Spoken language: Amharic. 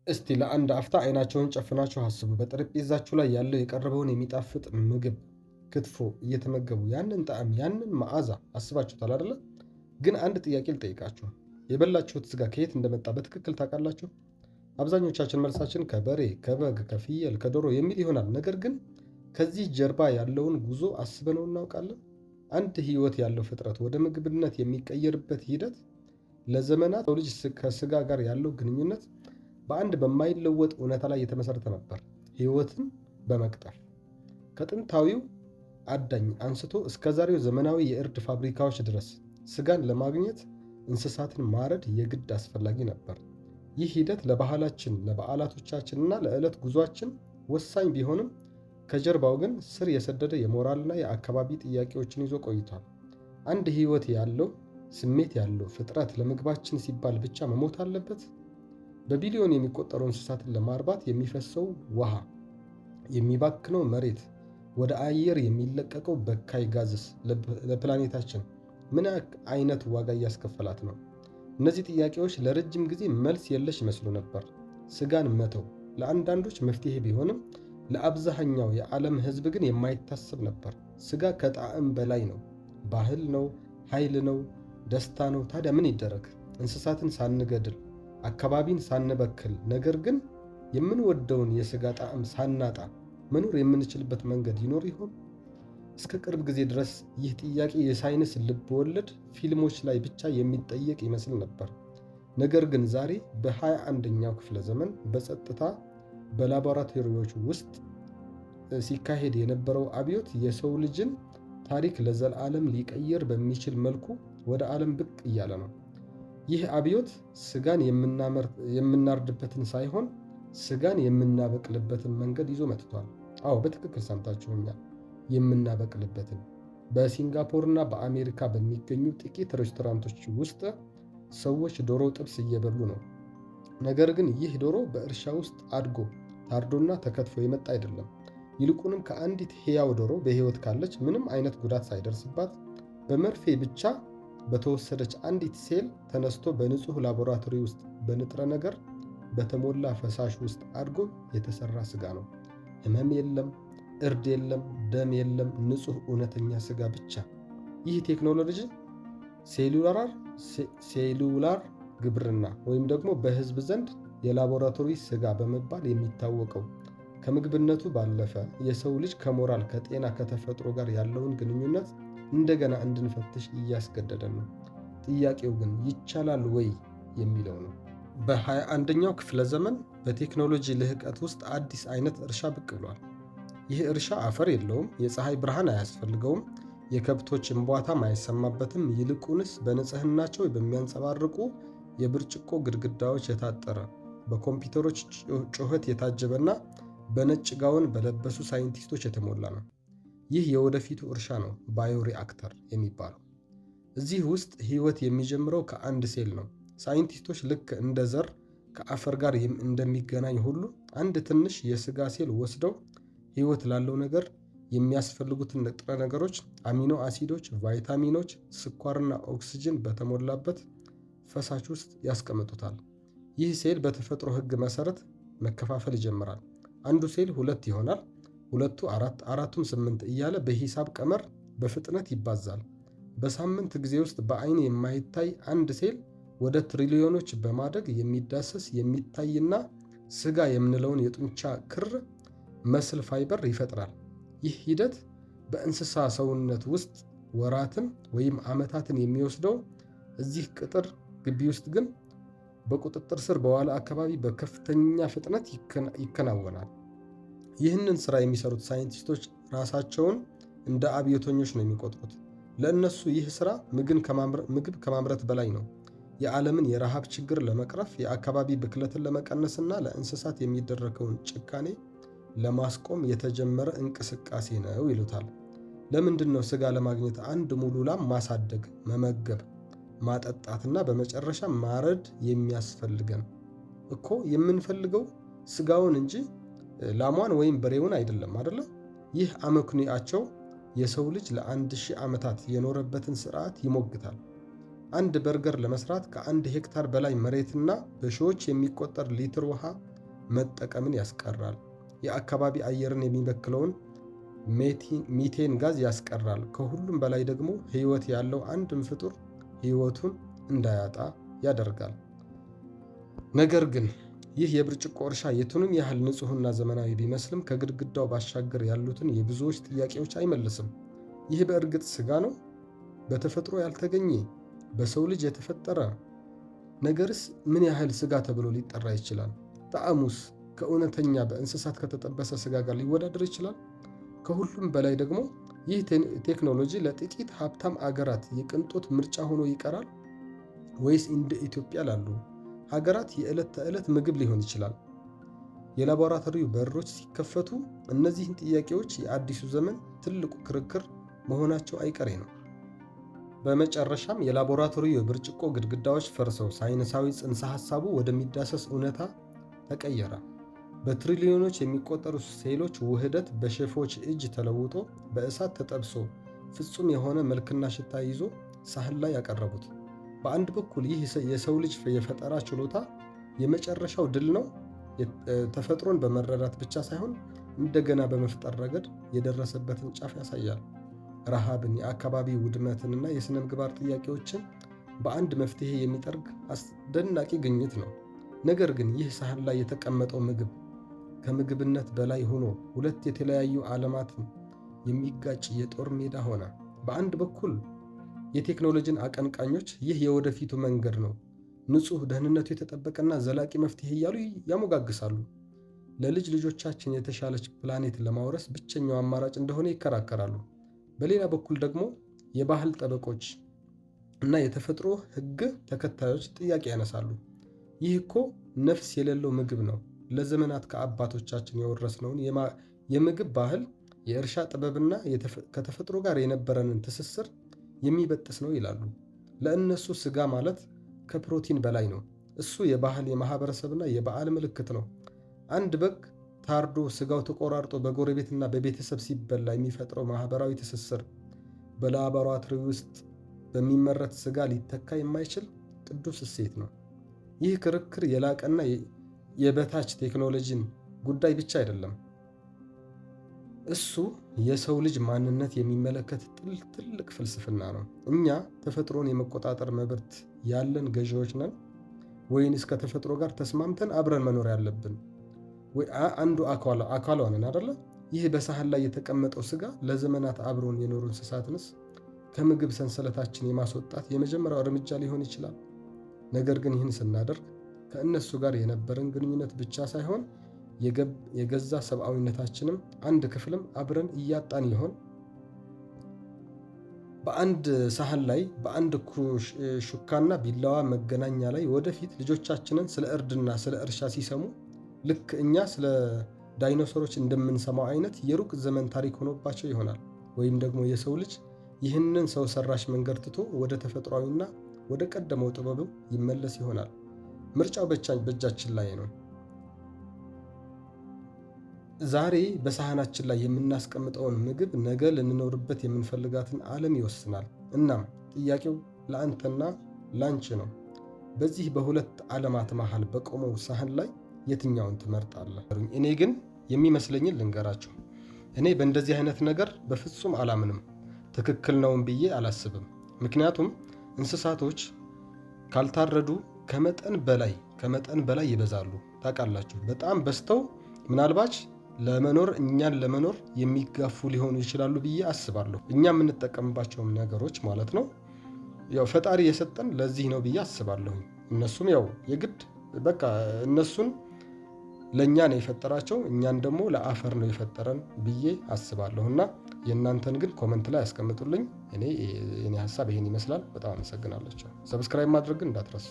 እስቲ ለአንድ አፍታ አይናቸውን ጨፍናችሁ አስቡ። በጠረጴዛችሁ ላይ ያለው የቀረበውን የሚጣፍጥ ምግብ ክትፎ እየተመገቡ ያንን ጣዕም ያንን መዓዛ አስባችሁታል አይደለ? ግን አንድ ጥያቄ ልጠይቃችሁ። የበላችሁት ስጋ ከየት እንደመጣ በትክክል ታውቃላችሁ? አብዛኞቻችን መልሳችን ከበሬ፣ ከበግ፣ ከፍየል፣ ከዶሮ የሚል ይሆናል። ነገር ግን ከዚህ ጀርባ ያለውን ጉዞ አስበነው እናውቃለን? አንድ ሕይወት ያለው ፍጥረት ወደ ምግብነት የሚቀየርበት ሂደት፣ ለዘመናት ሰው ልጅ ከስጋ ጋር ያለው ግንኙነት በአንድ በማይለወጥ እውነታ ላይ የተመሰረተ ነበር፣ ሕይወትን በመቅጠፍ። ከጥንታዊው አዳኝ አንስቶ እስከ ዛሬው ዘመናዊ የእርድ ፋብሪካዎች ድረስ ስጋን ለማግኘት እንስሳትን ማረድ የግድ አስፈላጊ ነበር። ይህ ሂደት ለባህላችን፣ ለበዓላቶቻችን እና ለዕለት ጉዟችን ወሳኝ ቢሆንም ከጀርባው ግን ስር የሰደደ የሞራልና የአካባቢ ጥያቄዎችን ይዞ ቆይቷል። አንድ ሕይወት ያለው፣ ስሜት ያለው ፍጥረት ለምግባችን ሲባል ብቻ መሞት አለበት? በቢሊዮን የሚቆጠሩ እንስሳትን ለማርባት የሚፈሰው ውሃ፣ የሚባክነው መሬት፣ ወደ አየር የሚለቀቀው በካይ ጋዝስ ለፕላኔታችን ምን አይነት ዋጋ እያስከፈላት ነው? እነዚህ ጥያቄዎች ለረጅም ጊዜ መልስ የለሽ ይመስሉ ነበር። ስጋን መተው ለአንዳንዶች መፍትሄ ቢሆንም ለአብዛኛው የዓለም ሕዝብ ግን የማይታሰብ ነበር። ስጋ ከጣዕም በላይ ነው። ባህል ነው፣ ኃይል ነው፣ ደስታ ነው። ታዲያ ምን ይደረግ? እንስሳትን ሳንገድል፣ አካባቢን ሳንበክል፣ ነገር ግን የምንወደውን የስጋ ጣዕም ሳናጣ መኖር የምንችልበት መንገድ ይኖር ይሆን? እስከ ቅርብ ጊዜ ድረስ ይህ ጥያቄ የሳይንስ ልብ ወለድ ፊልሞች ላይ ብቻ የሚጠየቅ ይመስል ነበር። ነገር ግን ዛሬ በ21ኛው ክፍለ ዘመን በጸጥታ በላቦራቶሪዎች ውስጥ ሲካሄድ የነበረው አብዮት የሰው ልጅን ታሪክ ለዘላለም ሊቀይር በሚችል መልኩ ወደ ዓለም ብቅ እያለ ነው። ይህ አብዮት ስጋን የምናርድበትን ሳይሆን ስጋን የምናበቅልበትን መንገድ ይዞ መጥቷል። አዎ፣ በትክክል ሰምታችሁኛል። የምናበቅልበትን። በሲንጋፖር እና በአሜሪካ በሚገኙ ጥቂት ሬስቶራንቶች ውስጥ ሰዎች ዶሮ ጥብስ እየበሉ ነው። ነገር ግን ይህ ዶሮ በእርሻ ውስጥ አድጎ፣ ታርዶና ተከትፎ የመጣ አይደለም። ይልቁንም ከአንዲት ሕያው ዶሮ፣ በሕይወት ካለች፣ ምንም አይነት ጉዳት ሳይደርስባት በመርፌ ብቻ በተወሰደች አንዲት ሴል ተነስቶ በንጹህ ላቦራቶሪ ውስጥ በንጥረ ነገር በተሞላ ፈሳሽ ውስጥ አድጎ የተሰራ ስጋ ነው። ህመም የለም፣ እርድ የለም፣ ደም የለም፣ ንጹህ እውነተኛ ስጋ ብቻ። ይህ ቴክኖሎጂ cellular ግብርና ወይም ደግሞ በህዝብ ዘንድ የላቦራቶሪ ስጋ በመባል የሚታወቀው ከምግብነቱ ባለፈ የሰው ልጅ ከሞራል፣ ከጤና፣ ከተፈጥሮ ጋር ያለውን ግንኙነት እንደገና እንድንፈትሽ እያስገደደን ነው። ጥያቄው ግን ይቻላል ወይ የሚለው ነው። በ21ኛው ክፍለ ዘመን በቴክኖሎጂ ልህቀት ውስጥ አዲስ አይነት እርሻ ብቅ ብሏል። ይህ እርሻ አፈር የለውም፣ የፀሐይ ብርሃን አያስፈልገውም፣ የከብቶች እምቧታም አይሰማበትም። ይልቁንስ በንጽህናቸው በሚያንጸባርቁ የብርጭቆ ግድግዳዎች የታጠረ፣ በኮምፒውተሮች ጩኸት የታጀበና በነጭ ጋውን በለበሱ ሳይንቲስቶች የተሞላ ነው። ይህ የወደፊቱ እርሻ ነው፣ bioreactor የሚባለው። እዚህ ውስጥ ህይወት የሚጀምረው ከአንድ ሴል ነው። ሳይንቲስቶች ልክ እንደ ዘር ከአፈር ጋር እንደሚገናኝ ሁሉ አንድ ትንሽ የስጋ ሴል ወስደው ህይወት ላለው ነገር የሚያስፈልጉትን ንጥረ ነገሮች፣ አሚኖ አሲዶች፣ ቫይታሚኖች፣ ስኳርና ኦክስጅን በተሞላበት ፈሳሽ ውስጥ ያስቀምጡታል። ይህ ሴል በተፈጥሮ ህግ መሰረት መከፋፈል ይጀምራል። አንዱ ሴል ሁለት ይሆናል፣ ሁለቱ አራት፣ አራቱም ስምንት እያለ በሂሳብ ቀመር በፍጥነት ይባዛል። በሳምንት ጊዜ ውስጥ በአይን የማይታይ አንድ ሴል ወደ ትሪሊዮኖች በማደግ የሚዳሰስ፣ የሚታይና ስጋ የምንለውን የጡንቻ ክር muscle fiber ይፈጥራል። ይህ ሂደት በእንስሳ ሰውነት ውስጥ ወራትን ወይም ዓመታትን የሚወስደው እዚህ ቅጥር ግቢ ውስጥ ግን በቁጥጥር ስር በዋለ አካባቢ በከፍተኛ ፍጥነት ይከናወናል። ይህንን ስራ የሚሰሩት ሳይንቲስቶች ራሳቸውን እንደ አብዮተኞች ነው የሚቆጥሩት። ለእነሱ ይህ ስራ ምግብ ከማምረት በላይ ነው። የዓለምን የረሃብ ችግር ለመቅረፍ፣ የአካባቢ ብክለትን ለመቀነስና ለእንስሳት የሚደረገውን ጭካኔ ለማስቆም የተጀመረ እንቅስቃሴ ነው ይሉታል። ለምንድን ነው ስጋ ለማግኘት አንድ ሙሉ ላም ማሳደግ፣ መመገብ፣ ማጠጣትና በመጨረሻ ማረድ የሚያስፈልገን? እኮ የምንፈልገው ስጋውን እንጂ ላሟን ወይም በሬውን አይደለም አይደለ? ይህ አመክንዮአቸው የሰው ልጅ ለ1000 ዓመታት የኖረበትን ስርዓት ይሞግታል። አንድ በርገር ለመስራት ከ1 ሄክታር በላይ መሬትና በሺዎች የሚቆጠር ሊትር ውሃ መጠቀምን ያስቀራል። የአካባቢ አየርን የሚበክለውን ሚቴን ጋዝ ያስቀራል። ከሁሉም በላይ ደግሞ ሕይወት ያለው አንድም ፍጡር ሕይወቱን እንዳያጣ ያደርጋል። ነገር ግን ይህ የብርጭቆ እርሻ የቱንም ያህል ንጹሕና ዘመናዊ ቢመስልም ከግድግዳው ባሻገር ያሉትን የብዙዎች ጥያቄዎች አይመልስም። ይህ በእርግጥ ስጋ ነው? በተፈጥሮ ያልተገኘ በሰው ልጅ የተፈጠረ ነገርስ ምን ያህል ስጋ ተብሎ ሊጠራ ይችላል? ጣዕሙስ ከእውነተኛ በእንስሳት ከተጠበሰ ስጋ ጋር ሊወዳደር ይችላል? ከሁሉም በላይ ደግሞ ይህ ቴክኖሎጂ ለጥቂት ሀብታም አገራት የቅንጦት ምርጫ ሆኖ ይቀራል ወይስ እንደ ኢትዮጵያ ላሉ ሀገራት የዕለት ተዕለት ምግብ ሊሆን ይችላል? የላቦራቶሪው በሮች ሲከፈቱ እነዚህን ጥያቄዎች የአዲሱ ዘመን ትልቁ ክርክር መሆናቸው አይቀሬ ነው። በመጨረሻም የላቦራቶሪው የብርጭቆ ግድግዳዎች ፈርሰው ሳይንሳዊ ጽንሰ ሐሳቡ ወደሚዳሰስ እውነታ ተቀየረ። በትሪሊዮኖች የሚቆጠሩ ሴሎች ውህደት በሼፎች እጅ ተለውጦ፣ በእሳት ተጠብሶ፣ ፍጹም የሆነ መልክና ሽታ ይዞ ሳህን ላይ ያቀረቡት። በአንድ በኩል ይህ የሰው ልጅ የፈጠራ ችሎታ የመጨረሻው ድል ነው። ተፈጥሮን በመረዳት ብቻ ሳይሆን እንደገና በመፍጠር ረገድ የደረሰበትን ጫፍ ያሳያል። ረሃብን፣ የአካባቢ ውድመትንና የሥነ ምግባር ጥያቄዎችን በአንድ መፍትሄ የሚጠርግ አስደናቂ ግኝት ነው። ነገር ግን ይህ ሳህን ላይ የተቀመጠው ምግብ ከምግብነት በላይ ሆኖ ሁለት የተለያዩ ዓለማትን የሚጋጭ የጦር ሜዳ ሆነ። በአንድ በኩል የቴክኖሎጂን አቀንቃኞች ይህ የወደፊቱ መንገድ ነው፣ ንጹህ፣ ደህንነቱ የተጠበቀና ዘላቂ መፍትሄ እያሉ ያሞጋግሳሉ። ለልጅ ልጆቻችን የተሻለች ፕላኔት ለማውረስ ብቸኛው አማራጭ እንደሆነ ይከራከራሉ። በሌላ በኩል ደግሞ የባህል ጠበቆች እና የተፈጥሮ ሕግ ተከታዮች ጥያቄ ያነሳሉ። ይህ እኮ ነፍስ የሌለው ምግብ ነው። ለዘመናት ከአባቶቻችን የወረስነውን የምግብ ባህል፣ የእርሻ ጥበብና ከተፈጥሮ ጋር የነበረንን ትስስር የሚበጥስ ነው ይላሉ። ለእነሱ ስጋ ማለት ከፕሮቲን በላይ ነው። እሱ የባህል፣ የማህበረሰብና የበዓል ምልክት ነው። አንድ በግ ታርዶ ስጋው ተቆራርጦ በጎረቤትና በቤተሰብ ሲበላ የሚፈጥረው ማህበራዊ ትስስር በላቦራቶሪ ውስጥ በሚመረት ስጋ ሊተካ የማይችል ቅዱስ እሴት ነው። ይህ ክርክር የላቀና የበታች ቴክኖሎጂን ጉዳይ ብቻ አይደለም። እሱ የሰው ልጅ ማንነት የሚመለከት ትልቅ ፍልስፍና ነው። እኛ ተፈጥሮን የመቆጣጠር መብት ያለን ገዢዎች ነን ወይንስ ከተፈጥሮ ጋር ተስማምተን አብረን መኖር ያለብን ወይ አንዱ አካሏ ነን አይደለ? ይህ በሳህን ላይ የተቀመጠው ስጋ ለዘመናት አብሮን የኖሩ እንስሳትንስ ከምግብ ሰንሰለታችን የማስወጣት የመጀመሪያው እርምጃ ሊሆን ይችላል። ነገር ግን ይህን ስናደርግ ከእነሱ ጋር የነበረን ግንኙነት ብቻ ሳይሆን የገዛ ሰብአዊነታችንም አንድ ክፍልም አብረን እያጣን ይሆን? በአንድ ሳህን ላይ፣ በአንድ ሹካና ቢላዋ መገናኛ ላይ ወደፊት ልጆቻችንን ስለ እርድና ስለ እርሻ ሲሰሙ ልክ እኛ ስለ ዳይኖሰሮች እንደምንሰማው አይነት የሩቅ ዘመን ታሪክ ሆኖባቸው ይሆናል። ወይም ደግሞ የሰው ልጅ ይህንን ሰው ሰራሽ መንገድ ትቶ ወደ ተፈጥሯዊና ወደ ቀደመው ጥበቡ ይመለስ ይሆናል። ምርጫው በእጃችን ላይ ነው። ዛሬ በሳህናችን ላይ የምናስቀምጠውን ምግብ ነገ ልንኖርበት የምንፈልጋትን ዓለም ይወስናል። እናም ጥያቄው ለአንተና ላንቺ ነው። በዚህ በሁለት ዓለማት መሃል በቆመው ሳህን ላይ የትኛውን ትመርጣለህ? እኔ ግን የሚመስለኝን ልንገራችሁ። እኔ በእንደዚህ አይነት ነገር በፍጹም አላምንም። ትክክል ነውም ብዬ አላስብም። ምክንያቱም እንስሳቶች ካልታረዱ ከመጠን በላይ ይበዛሉ። ታውቃላችሁ፣ በጣም በዝተው ምናልባት ለመኖር እኛን ለመኖር የሚጋፉ ሊሆኑ ይችላሉ ብዬ አስባለሁ። እኛ የምንጠቀምባቸውም ነገሮች ማለት ነው። ያው ፈጣሪ የሰጠን ለዚህ ነው ብዬ አስባለሁኝ። እነሱም ያው የግድ በቃ እነሱን ለእኛ ነው የፈጠራቸው፣ እኛን ደግሞ ለአፈር ነው የፈጠረን ብዬ አስባለሁ። እና የእናንተን ግን comment ላይ አስቀምጡልኝ። እኔ የኔ ሀሳብ ይሄን ይመስላል። በጣም አመሰግናለሁ። Subscribe ማድረግ ግን እንዳትረሱ።